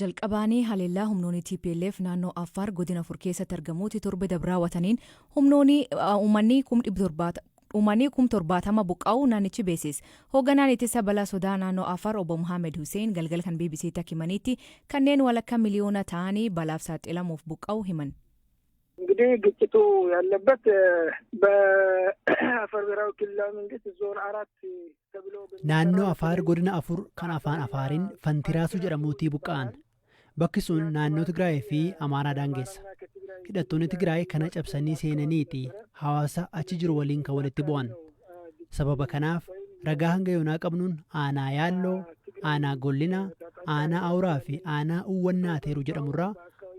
Jalqabaanii haleellaa humnoonni TPLF naannoo Affaar godina 4 keessatti argamuutti torbe dabre raawwataniin humnoonni uummanni 70,000 buqqa'uu naannichi beeksise. Hoogganaan ittisa balaa sodaa naannoo Affaar Obbo Mohaammed Hussein galgala kan BBC'tti akka himanitti, kanneen walakkaa miliyoona ta'anii balaaf saaxilamuuf buqqa'uu himan. እንግዲህ ግጭቱ ያለበት በአፋር ብሔራዊ ክልላዊ መንግስት ዞን 4 ተብሎ Naannoo Afaar godina 4 kan afaan Afaariin Fantiraasuu jedhamuutii buqqa'an. Bakki sun naannoo Tigraay fi Amaaraa daangeessa. Hidhattoonni Tigraay kana cabsanii seenaniiti hawaasa achi jiru waliin kan walitti bu'an. Sababa kanaaf ragaa hanga yoonaa qabnuun aanaa Yaalloo, aanaa Gollinaa, aanaa Awuraa fi aanaa Uwwannaa Teeruu jedhamurraa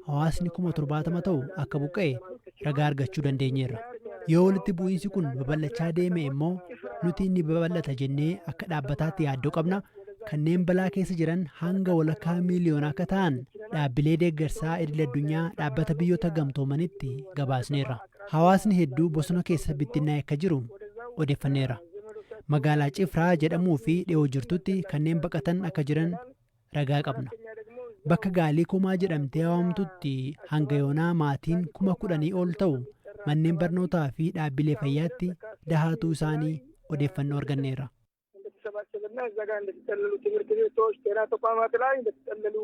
hawaasni 70,000 ta'u akka buqqa'e ragaa argachuu dandeenyeerra. Yoo walitti bu'iinsi kun babal'achaa deeme immoo nuti ni babal'ata jennee akka dhaabbataatti yaaddoo qabna. Kanneen balaa keessa jiran hanga walakkaa miiliyoonaa akka ta'an dhaabbilee deeggarsaa idil addunyaa Dhaabbata Biyyoota Gamtoomanitti gabaasneerra. Hawaasni hedduu bosona keessa bittinnaa'e akka jiru odeeffanneerra. Magaalaa Cifraa jedhamuu fi dhiyoo jirtutti kanneen baqatan akka jiran ragaa qabna. Bakka Gaalii Kumaa jedhamtee waamamtutti hanga yoonaa maatiin 10,000 ol ta'u manneen barnootaa fi dhaabbilee fayyaatti dahaatuu isaanii odeeffannoo arganneerra. እንደተሰባሰበና እዛ ጋር እንደተጠለሉ ትምህርት ቤቶች፣ ጤና ተቋማት ላይ እንደተጠለሉ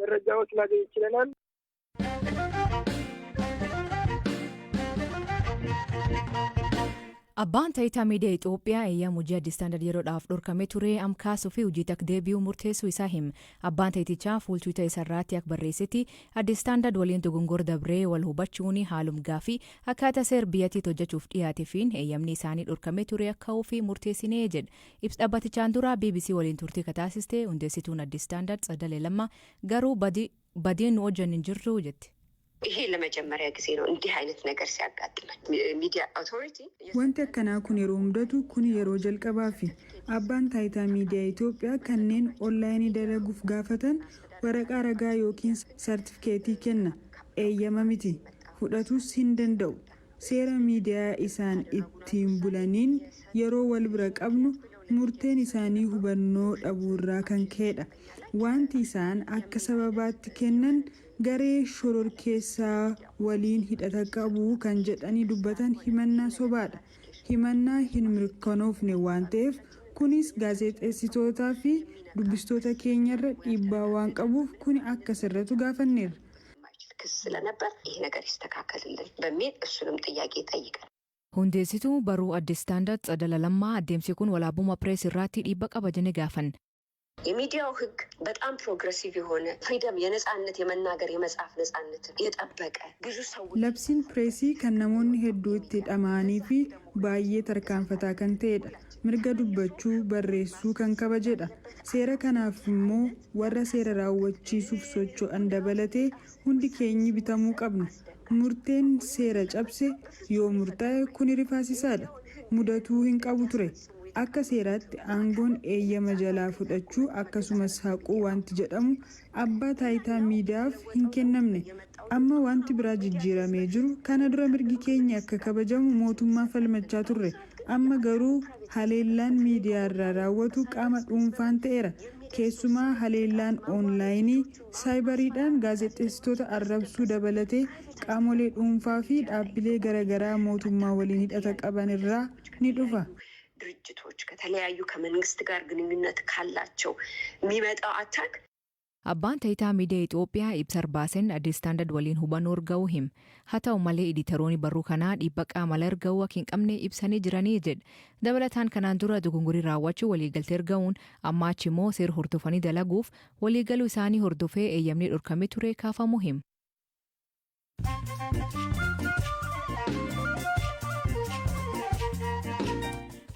መረጃዎች ማግኘት ችለናል። Abbaan Taayitaa Miidiyaa Itoophiyaa eeyyama hojii Addis Standard yeroodhaaf dhorkamee ture am kaasuu fi hojiitti akka deebi'u murteessuu isaa hime. Abbaan taayitichaa fuul Twitter isarraatti akka barreessetti, Addis Standard waliin dogongora dabree wal hubachuun haalum gaafii akkaataa seer biyyattiitti hojjechuuf dhiyaateefiin eeyyamni isaanii dhorkamee ture akka ka'uu fi murteessinee jedhe. Ibsa dhaabbatichaan dura BBC waliin turtii ka taasiste hundeessituun Addis Standard Tsaddalee Lammaa garuu badiin nu hojjanne hin jirtu jetti. ይሄ ለመጀመሪያ ጊዜ ነው እንዲህ አይነት ነገር ሲያጋጥመን። ሚዲያ አውቶሪቲ Wanti akkanaa kun yeroo mudatu kun yeroo jalqabaafi. Abbaan Taayitaa Miidiyaa Itoophiyaa kanneen onlaayinii dalaguuf gaafatan waraqaa ragaa yookiin sartifikeetii kenna. Eeyyama miti. Fudhatus hin danda'u. Seera miidiyaa isaan ittiin bulaniin yeroo wal bira qabnu murteen isaanii hubannoo dhabuurraa kan ka'edha. Wanti isaan akka sababaatti kennan garee shororkeessaa waliin hidhata qabu kan jedhanii dubbatan himannaa sobaadha. Himannaa hin mirkanoofne waan ta'eef, kunis gaazexeessitootaa fi dubbistoota keenyarra dhiibbaa waan qabuuf kuni akka sirratu gaafanneerra. ክስ ስለነበር ይሄ ነገር ይስተካከልልን በሚል እሱንም ጥያቄ ጠይቀን Hundeessituu barruu Addis Standard Tsadala Lammaa adeemsi kun walaabummaa pirees irratti dhiibba qaba jennee gaafanne. የሚዲያው ህግ በጣም ፕሮግረሲቭ የሆነ ፍሪደም የነጻነት የመናገር የመጻፍ ነጻነትን የጠበቀ ብዙ ሰዎች Labsiin pireesii kan namoonni hedduu itti dhama'anii fi baay'ee tarkaanfataa kan ta'edha. Mirga dubbachuu, barreessuu kan kabajedha. Seera kanaaf immoo warra seera raawwachiisuuf socho'an dabalatee hundi keenyi bitamuu qabna. Murteen seera cabse yoo murtaa'e kuni rifaasisaadha. Mudatuu hin qabu ture. Akka seeraatti aangoon eeyyama jalaa fudhachuu akkasumas haquu wanti jedhamu abbaa taayitaa miidiyaaf hin kennamne. Amma wanti biraa jijjiiramee jiru, kana dura mirgi keenya akka kabajamu mootummaa falmachaa turre. Amma garuu haleellaan miidiyaa irraa raawwatu qaama dhuunfaan ta'eera. Keessumaa haleellaan oonlaayinii saayibariidhaan gaazexeessitoota arrabsuu dabalatee qaamolee dhuunfaa fi dhaabbilee garaagaraa mootummaa waliin hidhata qaban irraa ni dhufa. ድርጅቶች ከተለያዩ ከመንግስት ጋር ግንኙነት ካላቸው የሚመጣው አታክ Abbaan Taayitaa Miidiyaa Itoophiyaa ibsa baaseen Addis Standard waliin hubannoo arga'uu hima. Haa ta'u malee, editaroonni barruu kanaa dhiibba qaama alaa erga'uu akka hin qabne ibsanii jiranii jedha. Dabalataan kanaan dura dogongorii raawwachuu waliigaltee erga'uun amma achi immoo seera hordofanii dalaguuf waliigaluu isaanii hordofee eeyyamni dhorkamee ture kaafamuu hima.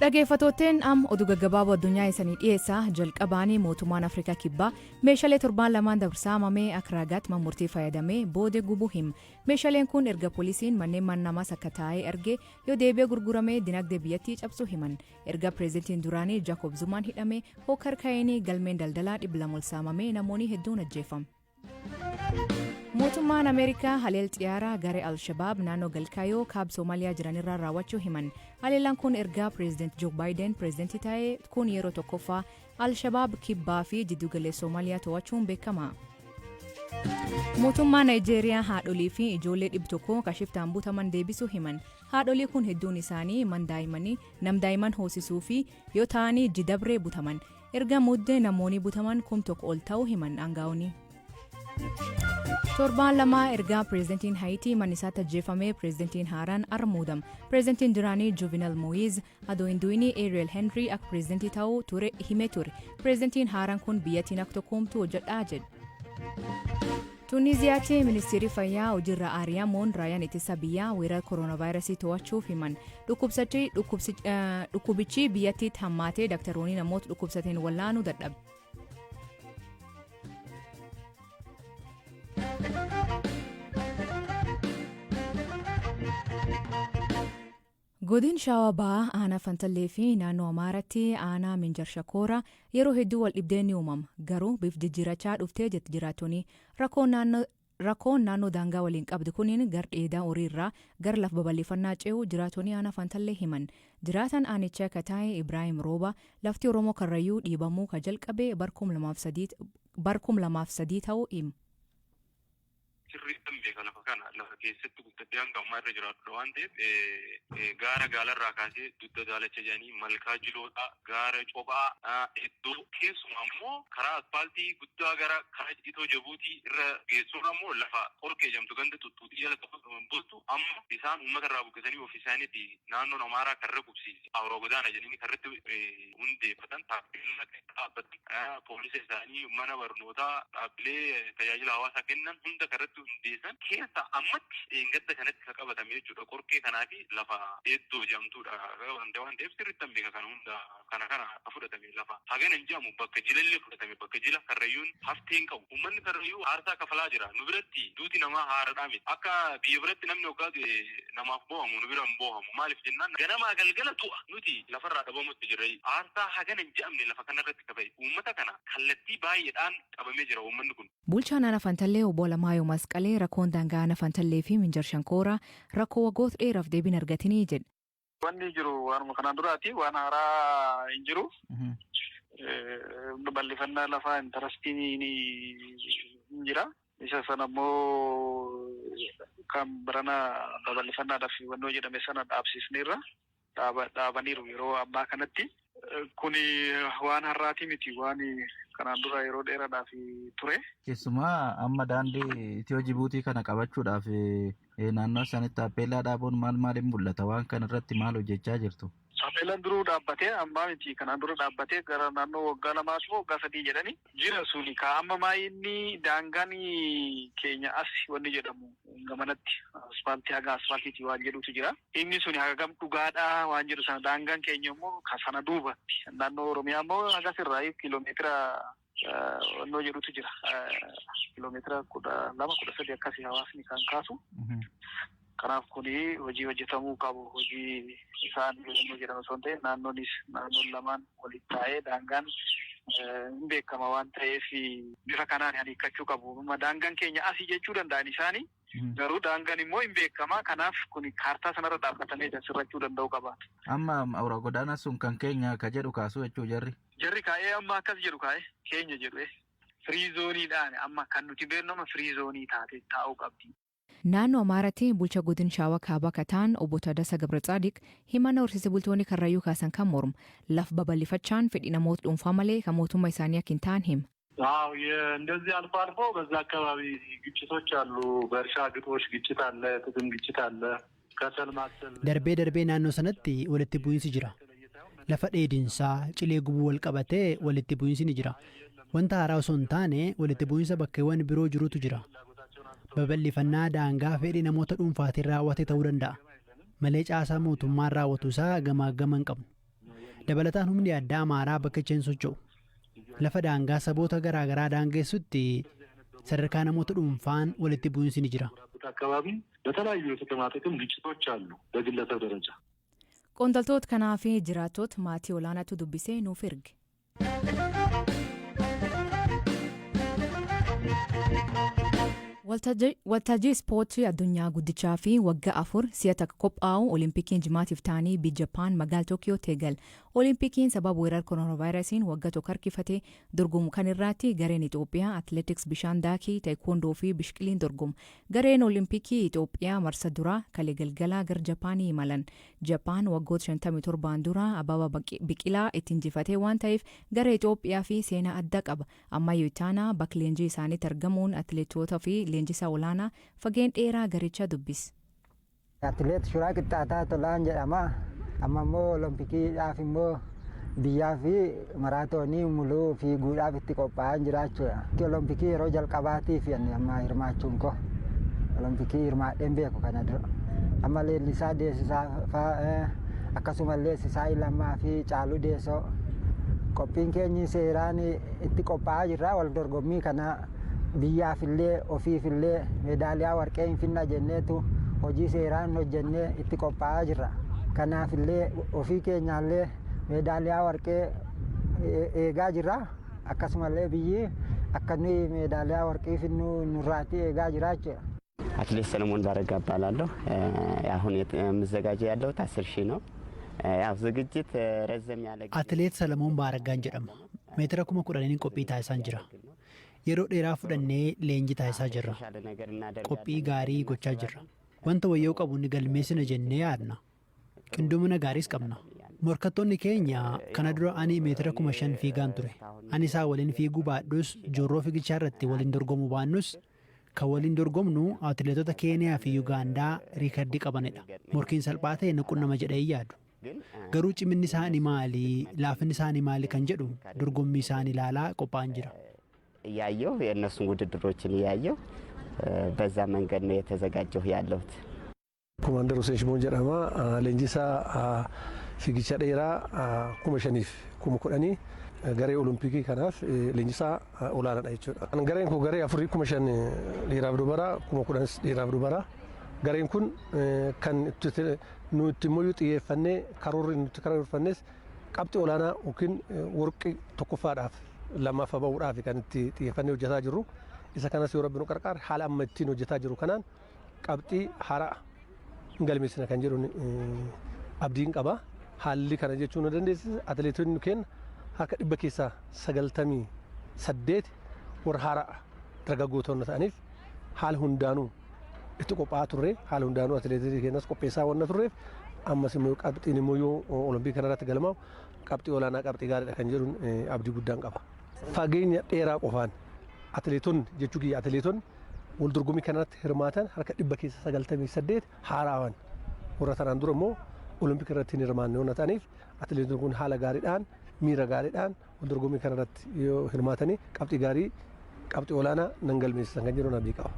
Dhageeffattootteen, am oduu gaggabaaboo addunyaa isanii dhiyeessaa. Jalqabaanii mootummaan Afrikaa Kibbaa meeshaalee torbaan lamaan dabarsaamamee akka raagaatti murtii fayyadamee booda gubuu hima. Meeshaaleen kun erga poolisiin manneen mana namaas akka taa'ee arge yoo deebi'ee gurguramee dinagdee biyyattii cabsuu himan. Erga pireezidantiin duraanii Jaakob Zumaan hidhame hokkar ka'eenii galmeen daldalaa 200 ol saamamee namoonni hedduun ajjeefame. Mootummaan Ameerikaa haleel xiyyaaraa garee Al-Shabaab naannoo Galkaayoo kaab Soomaaliyaa jiranirraa raawwachuu himan. Haleellaan kun ergaa pireezidant Joo Baayiden pireezidantii ta'ee kun yeroo tokkoffaa. Al-Shabaab kibbaa fi jiddugaleessa Soomaaliyaa to'achuun beekama. Mootummaa Naayijeeriyaa haadholii fi ijoollee 100 ka shiftaan butaman deebisuu himan. Haadholii kun hedduun isaanii man daa'immanii nam daa'imman hoosisuu fi yoo ta'anii jidabree butaman. Erga muddee namoonni butaman 1000 ol ta'uu himan aangaa'onni. Torbaan 2 ergaa pireezidantiin Hayitii manni isaatti ajjeefamee pireezidantiin haaraan arra muudama. Pireezidantiin duraanii Juvenal Moyiz adoo hin du'inii Ariel Henry akka pireezidantii ta'uu ture himee ture. Pireezidantiin haaraan kun biyyattiin akka tokkoomtu hojjedhaa jedhe. Tuuniziyaatti ministeerri fayyaa hojiirra ari'amuun raayyaan ittisa biyyaa weerara kooronaavaayirasii to'achuuf himan. Dhukkubichi biyyattiitti hammaatee daktaroonni namoota dhukkubsateen wallaanuu dadhabe. Godin Shawaa Bahaa aanaa Fantallee fi naannoo Amaaraatti aanaa Minjar Shakoora yeroo hedduu wal dhibdeen ni uumama. Garuu bif jijjiirachaa dhuftee jetti jiraattonni. Rakkoon naannoo daangaa waliin qabdu kuniin gar dheedaa horii irraa gar laf babal'ifannaa ce'uu jiraattonni aanaa Fantallee himan. Jiraatan aanichaa ka taa'e Ibraahim Rooba lafti Oromoo Karrayyuu dhiibamuu ka jalqabe bar 2003 ta'uu hima. Sirriittan beeka. Lafa kana lafa keessatti guddatee hanga ammaa irra jiraatudha waan ta'eef, gaara gaalarraa kaasee dugda daalacha jedhanii, malkaa jiloodhaa, gaara cophaa, iddoo keessumaa immoo karaa aspaaltii guddaa gara karaa Itoo Jabuutii irra geessurra immoo lafa Qorkee jedhamtu, ganda Tuttuutii jala bultu, amma isaan uummata irraa buqqisanii ofii isaaniitti naannoon Amaaraa karra qubsiise, Awuraa Godaana jedhanii karratti hundeeffatan, dhaabbatan, poolisa isaanii, mana barnootaa, dhaabbilee tajaajila hawaasaa kennan hunda karratti hundeessan keessa ammatti dheengadda kanatti ka qabatame jechuudha. Qorkee kanaa fi lafa Eeddoo jedhamtuudha ka qabatamte waan ta'eef sirrittan beeka kana hunda. Kana ka fudhatame lafa hagana hin jedhamu, bakka jilallee fudhatame, bakka jila Karrayyuun haftee hin qabu. Uummanni Karrayyuu aarsaa kafalaa jira. Nu biratti duuti namaa haaradhaa miti. Akka biyya biratti namni hoggaa du'e namaaf boohamu nu bira hin boohamu. Maaliif jennaan, ganamaa galgala du'a nuti lafarraa dhabamutti jirra. Aarsaa hagana hin jedhamne lafa kanarratti kafale. Uummata kana kallattii baay'eedhaan qabamee jira uummanni kun. Bulchaan aanaa Fantallee obbo Alamaayyoo Masqalee rakkoon daangaa aanaa Fantallee fi Minjar Shankooraa rakkoo waggoota dheeraaf deebiin argatinii jedhe. Wanni jiru waanuma kanaan duraati, waan haaraa hin jiru. Bal'ifannaa lafaa interestiin hin jira. Isa sana immoo kan barana babal'ifannaadhaaf wannoo jedhame sana dhaabsisneerra. Dhaabaniiru yeroo ammaa kanatti. Kuni waan har'aati miti, waan kanaan dura yeroo dheeraadhaaf ture. Keessumaa amma daandii Itiyoo Jibuutii kana qabachuudhaaf naannoo isaanitti taappellaa dhaabuun maal maaliin mul'ata? Waan kana irratti maal hojjechaa jirtu? Taappellaan duruu dhaabbatee, ammaa miti, kanaan dura dhaabbatee gara naannoo waggaa 2 moo waggaa 3 jedhani jira suni. Ka amma maayinni daangaan keenya as wanni jedhamu gamanatti aspaaltii haga aspaaltiiti waan jedhutu jira. Inni suni hagam dhugaadhaa waan jedhu sana, daangaan keenya immoo ka sana duubatti naannoo Oromiyaa immoo haga sirraa kiiloomeetira wannoo jedhutu jira. Kiiloomeetira 12, 13 akkasii hawaasni kan kaasu. Kanaaf kuni hojii hojjetamuu qabu, hojii isaan wannoo jedhan osoo hin ta'in, naannoonis naannoon lamaan waliin taa'ee daangaan hin beekama waan ta'eef bifa kanaan hiikkachuu qabu. Daangaan keenya asii jechuu danda'an isaanii, garuu daangaan immoo hin beekama. Kanaaf kun kaartaa sanarra dhaabbatamee sirrachuu danda'u qaba. Amma Awuraa Godaanaa sun kan keenya ka jedhu kaasuu jechuu jarri. Jarri kaa'ee amma akkas jedhu, kaa'ee keenya jedhu. Free zoneiidhaan amma kan nuti beeknu amma free zone taate taa'uu qabdi. Naannoo Amaaraatti bulcha godin Shaawaa Kaabaa Kataan obbo Taddasa Gabratsaadiq himannaa horsiise bultoonni Karrayyuu kaasan kan mormu. Laf babal'ifachaan fedhii namoota dhuunfaa malee kan mootummaa isaanii akka hin taane hima. አዎ እንደዚህ አልፎ አልፎ በዛ አካባቢ ግጭቶች አሉ። በእርሻ ግጦሽ ግጭት አለ፣ ጥቅም ግጭት አለ፣ ከሰል ማክሰል Darbee darbee naannoo sanatti walitti bu'iinsi jira. Lafa dheedinsaa cilee gubuu wal qabatee walitti bu'iinsi ni jira. Wanta haaraa osoo hin taane walitti bu'iinsa bakkeewwan biroo jirutu jira. Babal'ifannaa daangaa fedhii namoota dhuunfaatiin raawwate ta'uu danda'a. Malee caasaa mootummaan raawwatu isaa gamaa gama hin qabnu. Dabalataan humni addaa Amaaraa bakka hin socho'u. Lafa daangaa saboota garaa garaa daangessutti sadarkaa namoota dhuunfaan walitti bu'iinsi ni jira. አካባቢ በተለያዩ የጥቅማ ጥቅም ግጭቶች አሉ በግለሰብ ደረጃ። Qondaaltota kanaa fi jiraattota maatii olaanaatu dubbisee nuuf erge. Waltajjii ispoortii addunyaa guddichaa fi waggaa 4 si'a takka qophaa'u Olimpikiin jimaatiif ta'anii biyya Jappaan magaala Tookiyooti eegala. Olimpikiin sababa weerara koronaavaayirasiin waggaa tokko harkifate dorgomu kan irratti gareen Itoophiyaa atileetiks bishaan daakii, taekwoondoo fi bishkiliin dorgomu. Gareen Olimpikii Itoophiyaa marsa duraa kalee galgalaa gara Japaanii imalan. Jappaan waggoota 57 dura Ababaa Biqilaa itti injifatee waan ta'eef gara Itoophiyaa fi seenaa adda qaba. Ammayyuu Itaanaa bakka leenjii isaaniitti argamuun atileetota fi leenjisaa olaanaa fageen dheeraa garichaa dubbise. Atileet Shuraa Qixxaataa Tolaan jedhama. Amma immoo Olompikiidhaaf immoo biyyaa fi maraatoonii muluu fiiguudhaaf itti qophaa'aa jira jechuudha. Olompikii yeroo jalqabaatiif amma hirmaachuun koo Olompikii hirmaadheen beeku kana dura. Amma Leellisaa Deessisaa fa'aa akkasumallee Sisaay Lammaa fi Caaluu Deessoo qophiin keenyi seeraan itti qophaa'aa jirra. Wal dorgommii kana biyyaafillee ofiifillee meedaaliyaa warqee hin finna jenneetu hojii seeraan hojjennee itti qophaa'aa jirra. Kanaafillee ofii keenyaallee meedaaliyaa warqee eegaa jirra. Akkasumallee biyyi akka nuyi meedaaliyaa warqee finnu nurraatti eegaa jira jechuudha. አትሌት ሰለሞን ባረጋ እባላለሁ። አሁን የምዘጋጀው ያለሁት 10,000 ነው። ያው ዝግጅት ረዘም ያለ Atileet Salamoon Baaraggaan jedhama. Meetira 10,000n qophii taasisaan jira. Yeroo dheeraa fudhannee leenjii taasisaa jirra. Qophii gaarii gochaa jirra. Wanta wayyoo qabu ni galmeessina jennee yaadna. Qindoomina gaariis qabna. Morkattoonni keenya kana dura ani meetira 5,000 fiigaan ture. Ani isaa waliin fiiguu baadhus, joorroo fiigichaa irratti waliin dorgomuu baannus, kan waliin dorgomnu atileetota Keeniyaa fi Yugaandaa riikardii qabanidha. Morkiin salphaa ta'e na qunnama jedhee hin yaadu. Garuu ciminni isaanii maali, laafinni isaanii maali kan jedhu dorgommii isaanii ilaalaa qophaa'an jira. እያየሁ የእነሱን ውድድሮችን እያየሁ በዛ መንገድ ነው የተዘጋጀሁ ያለሁት። Komaandar Hussein Shimoon jedhama. Leenjisaa fiigicha dheeraa 5,000f 10,000 garee Olompikii kanaaf leenjisaa olaanaadha jechuudha. Gareen kun garee afurii, 5,000 dhiiraaf dubaraa, 10,000 dhiiraaf dubaraa. Gareen kun kan nuti immoo xiyyeeffannee karoorri nuti karoorfannes qabxii olaanaa yookiin warqii tokkoffaadhaaf lammaffaa bahuudhaaf kan itti xiyyeeffannee hojjetaa jirru. Isa kanas yoo Rabbi nu qarqaare, haala amma ittiin hojjetaa jiru kanaan qabxii haaraa hin galmeessina kan jedhu abdiin qaba. Haalli kana jechuun nu dandeessisa. Atileetonni keenya harka 98% warra haaraa dargaggoota ta'aniif haala hundaanuu itti qophaa'aa turre, haala hundaanuu atileetii keenyas qopheessaa waan turreef, ammas immoo qabxiin immoo yoo Olompikii kanarratti galmaa'u qabxii olaanaa, qabxii gaariidha kan jedhuun abdii guddaan qaba. Fageenya dheeraa qofaan atileetonni jechuu kiyya, atileetonni wal dorgommii kanarratti hirmaatan harka 98% haaraawan, warra tanaan dura immoo Olompikii irratti hin hirmaanne waan ta'aniif, atileetonni kun haala gaariidhaan, miira gaariidhaan wal dorgommii kanarratti yoo hirmaatanii qabxii gaarii, qabxii olaanaa nan galmeessisan kan jedhuun abdii qaba.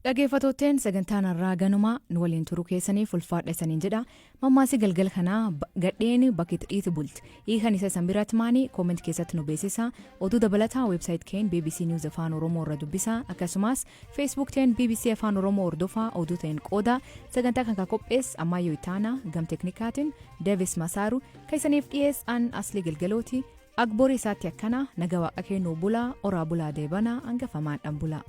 Dhaggeeffattootteen, sagantaan har'aa ganumaa. Nu waliin turuu keessaniif ulfaadha isaniin jedha. Mammaasii galgala kanaa "Gadheen bakki itti dhiitu bulti." Hiikan isa isan biratti maanii? Comment keessatti nu beeksisa. Oduu dabalataa website keen BBC News Afaan Oromoo irra dubbisa. Akkasumas Facebook teen BBC Afaan Oromoo hordofaa, oduu ta'een qooda. Sagantaa kan qopheesse Ammayyoo Itaanaa, gam teknikaatiin Deevis Masaaru, kan isaniif dhiyeessan Aslii Galgalooti. Agborii isaatti akkana naga waaqa kennuu bulaa, oraa bulaa, deebanaa hangafamaan dhan bulaa.